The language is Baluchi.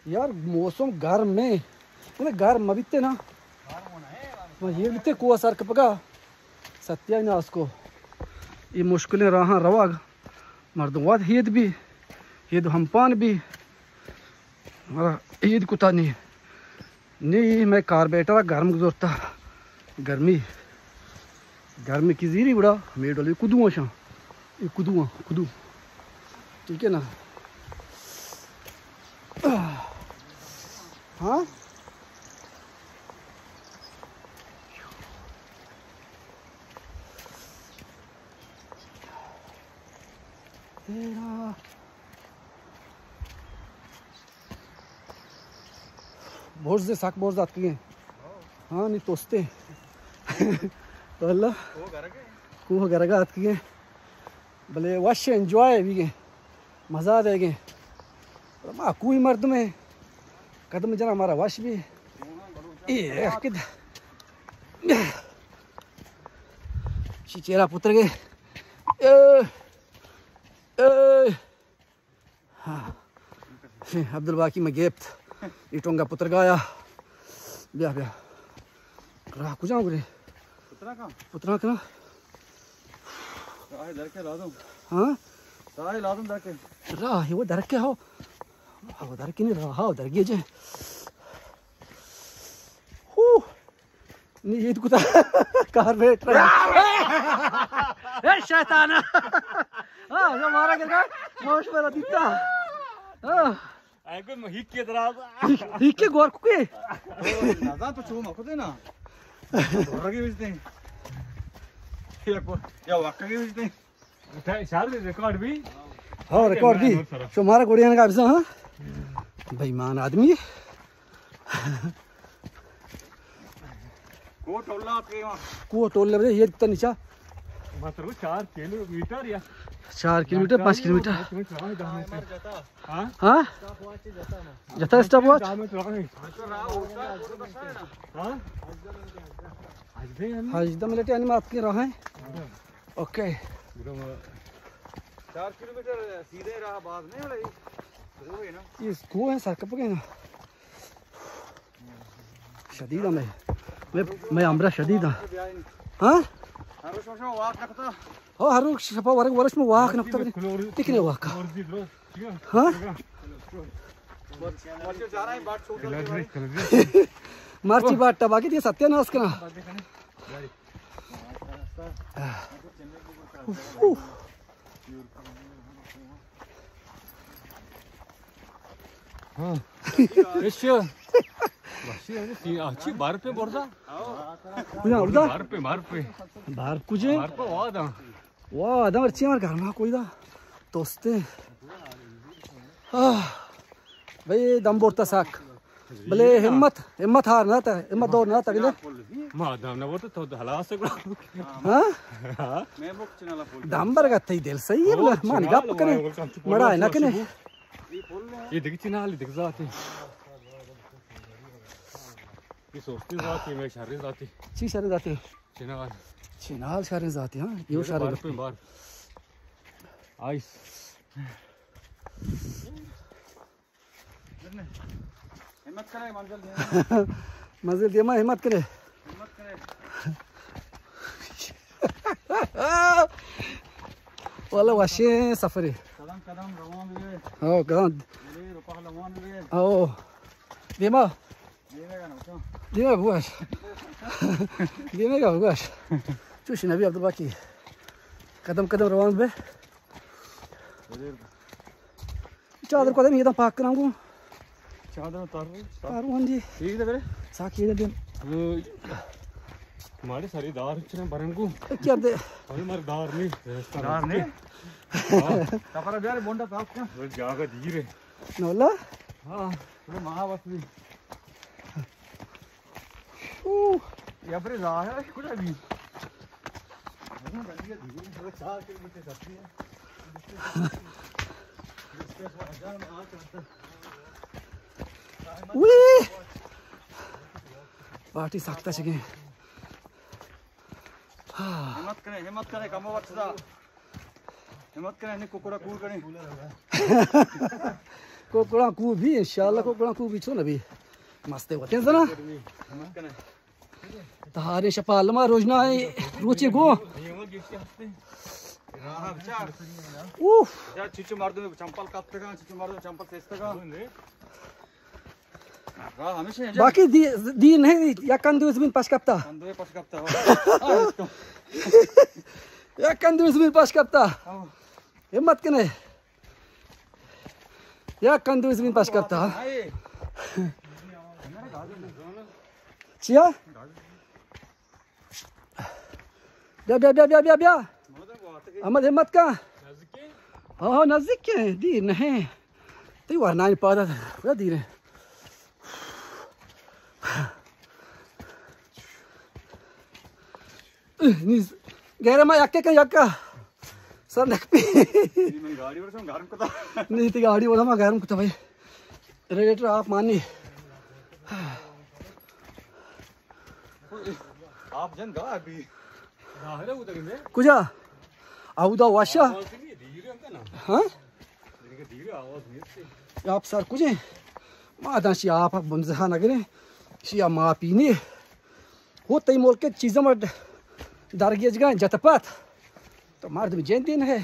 یار، موسم گرم ایں۔ مطلب، گرم مہ بیتے نا۔ ما یہ بیتے کوہ سر کپگا۔ ستیا ناس کو۔ یہ مشکلیں راہاں روگ۔ مردم وت ہید بی۔ ہید ہمپان بی۔ مارا ہید کتا نی۔ نی میں کاربیٹر گرم زورتا۔ گرمی۔ گرمی کی زیری گڑا۔ ہمیں ڈولی کدو شاں۔ یہ کدو، کدو۔ ٹھیک ہے نا؟ ہاں؟ تیرا۔ برز، سک برز اتکگیں۔ ہاں، نی توستے۔ واللہ۔ کوہ گرگا اتکگیں۔ بلے وش انجوائے بیگیں۔ مزہ دیگیں۔ ما کوئی مردمیں۔ قدم جنا مارا وش بی۔ اے، اے، کد۔ چی چیرا پتر گئے۔ اے، اے۔ ہاں۔ عبدالباقی میں گیپت۔ ای ٹونگا پترگایا۔ بیا، بیا۔ راہ کجا گرے؟ پترا کا؟ پترا کا؟ راہ درکے لازم۔ ہاں؟ راہ لازم درکے۔ راہ وہ درکے ہو۔ ہاں، وہ درکے نہیں راہ، ہاں، درگے جے۔ ہو۔ نی عید کتا کاربیٹر۔ اے شیطان۔ ہاں، جو مارا گرگا، موش مارا دیتا۔ ہاں۔ اگو ہیک کے دراز۔ ہیک کے گور کو کے؟ نزان تو چو مکو دے نا۔ گور کے بجتے ہیں۔ یا کو-، یا واقع کے بجتے ہیں۔ اچھا، شاید ریکارڈ بھی؟ ہاں، ریکارڈ بھی۔ شمارا گوڑیاں کا بزا، ہاں؟ بے ایمان آدمی۔ کوہ ٹولا آتکے وہاں۔ کوہ ٹولا بجے یہ تن نیچا۔ مطلب چار کلومیٹر یا؟ چار کلومیٹر، پانچ کلومیٹر۔ ہاں؟ ہاں؟ جتا اسٹاپ واچ؟ ہاں؟ ہاں، ہاں۔ ہاں، ہاں۔ اوکے۔ چار کلومیٹر سیدھے راہ باز نہیں ہو رہی۔ کوہ ہے نا۔ یہ کوہ ہے، سر کپگے نا۔ شدید ہمیں۔ میں، میں امرا شدید ہاں۔ ہاں؟ ہر روز شپا ورگ ورش میں واک نکتا۔ تکنے واک۔ ہاں؟ مرچی باٹا باقی یہ ستیہ ناس کنا۔ اوف۔ ہاں۔ اچھا۔ وشی ہے، سی-، اچھی برف پہ بردا۔ کجا بردا؟ برف پہ، برف پہ۔ برف کجے؟ برف پہ وہاں دا۔ واہ، آدم مرچی ہمار گھر میں کوئی دا۔ دوستے۔ آہ۔ بھئی، دم بورتا ساک۔ بلے ہمت، ہمت ہار نہ تا، ہمت دور نہ تا، بلے۔ ما دم نہ بورتا، تو ہلاس ہے۔ ہاں؟ ہاں۔ دم برگا تئی دل صحیح ہے، بلے ما نگاہ پکنے۔ مڑا ہے نہ کنے۔ یہ دیکھ چنال، دیکھ ذاتی۔ یہ سوچتی ذاتی، میں شر ذاتی۔ چی شر ذاتی؟ چنال۔ چنال شر ذاتی، ہاں۔ یہ شر ذاتی۔ بار۔ آئس۔ ہمت کرے، منزل دیما۔ منزل دیما، ہمت کرے۔ ہمت کرے۔ واللہ وشیں سفرے۔ قدم قدم روان بے۔ ہاں، قدم۔ میرے روپا روان بے۔ ہاں۔ دیما۔ دیما بوش۔ دیما بوش۔ چوش نبی عبدالباقی۔ قدم قدم روان بے۔ چادر کو دم یہ دم پاک کرانگو۔ چادر تارو۔ تارو ہندی۔ ٹھیک ہے برے۔ ساکی دے دم۔ ہمارے ساری دار چنے برنگو۔ کیا دے؟ ابھی ہمارے دار نہیں۔ دار نہیں؟ ہاں۔ کپڑا بیار بونڈا پاک کا۔ جاگہ دیر ہے۔ نولا؟ ہاں۔ مہا وقت بھی۔ اوہ۔ یا پر ظاہر ہے، کجا بھی۔ وی! پارٹی سخت ہے چکے۔ ہاں۔ ہمت کرے، ہمت کرے، کمو وقت دا۔ ہمت کرے، نہیں ککڑا کور کرے۔ کوکڑاں کو بھی، انشاءاللہ کوکڑاں کو بھی چون ابھی۔ مست ہے وطن زنا۔ تہاریں شپا الما روژنا ہے، روچے گو۔ اوف۔ چچو مردم چمپل کپتگاں، چچو مردم چمپل سستگاں۔ راہ ہمیشہ ہیں جان۔ باقی دی-، دیر نہیں، یک کندوے زمین پش کپتا۔ کندوے پش کپتا، ہو۔ ہاں، اس کو۔ یک کندوے زمین پش کپتا۔ ہاں۔ ہمت کنے۔ یک کندوے زمین پش کپتا۔ ہاں، یہ۔ چیا؟ بیا، بیا، بیا، بیا، بیا، بیا۔ احمد ہمت کا۔ ہاں، ہاں، نزدیک کے ہیں، دیر نہیں۔ تئی ورنائیں پادا، خدا دیر ہے۔ نیز، گہرے ما یکے کن یکا۔ سر نکپی۔ من گاڑی ورسم گرم کتا۔ نہیں، تئی گاڑی ورسم گرم کتا بھائی۔ ریڈیٹر آپ مانی۔ آپ جن گا ابھی۔ کجا؟ اودا واشا؟ ہاں؟ آپ سر کجے؟ ما دان شی آپ بنزہا نگریں۔ شی ما پینی۔ ہو تئی ملک چیزاں ما درگیجگاں جت پات۔ تو مردم جندین ہے۔